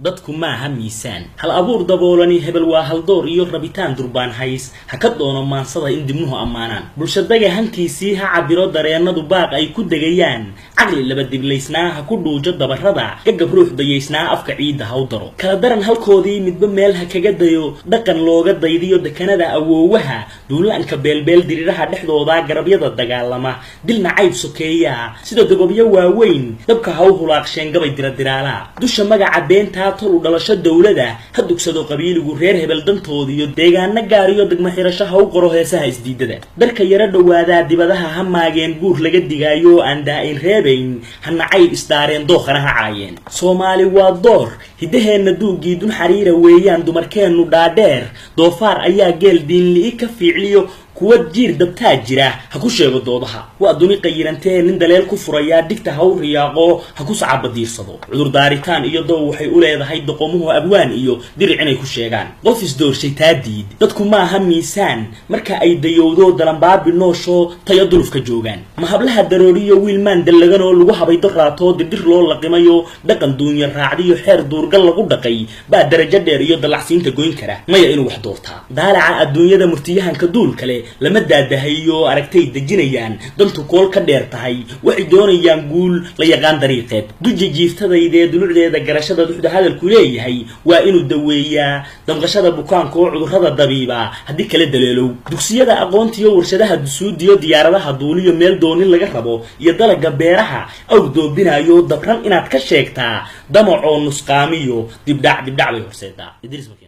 Dadku maaha miisaan. Hal abuur daboolani hebel waa haldoor iyo rabitaan durbaan hays ha ka doono maansada in dibnuhu ammaanaan. Bulshadaga hankiisii ha cabiro dareennadu baaq ay ku degayaan. Caqli laba diblaysnaa ha ku dhuujo dabarada, gagab ruux dayaysnaa afka ciidda ha u daro. Kala daran halkoodii midba meel ha kaga dayo, dhaqan looga daydiyo dekanada awoowaha, duulaanka beelbeel diriraha dhexdooda garabyada dagaalama, dilna cayb sokeeya sida dogobyo waaweyn dabka ha u hulaaqsheen gabay diradiraala. Dusha magaca beentaa tol u dhalasho dowlada ha dugsado qabiiligu reer hebel dantoodiyo deegaano gaariyo degmo xirasho ha u qoro heesaha isdiidada. Darka yaro dhowaadaa dibadaha ha maageen guur laga digaayo aan daa'in reebayn, ha nacayb isdaareen dookhana ha caayeen. Soomaali waa door hiddaheenna duugii dun xariira weeyaan dumarkeennu dhaadheer, doofaar ayaa geel diinli'i ka fiicliyo kuwa jiir dabtaa jira ha ku sheego doodaha. Waa duni qayirantee nin daleel ku furayaa dhigta ha u riyaaqo ha ku sacabadiirsado. Cudurdaaritaan iyo dow waxay u leedahay doqomuhu abwaan iyo diric inay ku sheegaan. Qof isdoorshay taa diid. Dadku maaha miisaan marka ay dayowdo dalanbaabi noosho tayo dulufka joogaan. Ma hablaha darooriyo wiil maan dallaganoo lagu habay doraato dirdir loo laqimayo dhaqan duunya raacdiyo xeer duurgal lagu dhaqay baa darajo dheer iyo dallacsiinta goyn kara, maya inuu wax doortaa. Daalaca adduunyada murtiyahanka duul kale lama daadahayo aragtay dejinayaan dantu kool ka dheer tahay, waxay doonayaan guul la yaqaan dariiqeed. Duja jiiftadaydee dulucdeeda garashada duxda hadalku leeyahay waa inuu daweeyaa damqashada bukaanka oo cudurrada dabiiba haddii kala daleelow. Dugsiyada aqoontiyo warshadaha dusuudiyo diyaaradaha duuliyo meel doonin laga rabo iyo dalaga beeraha awr doobinayo dabran inaad ka sheegtaa damacoo nusqaamiyo dibdhac dibdhac bay horseedaa. Idriis Makiin.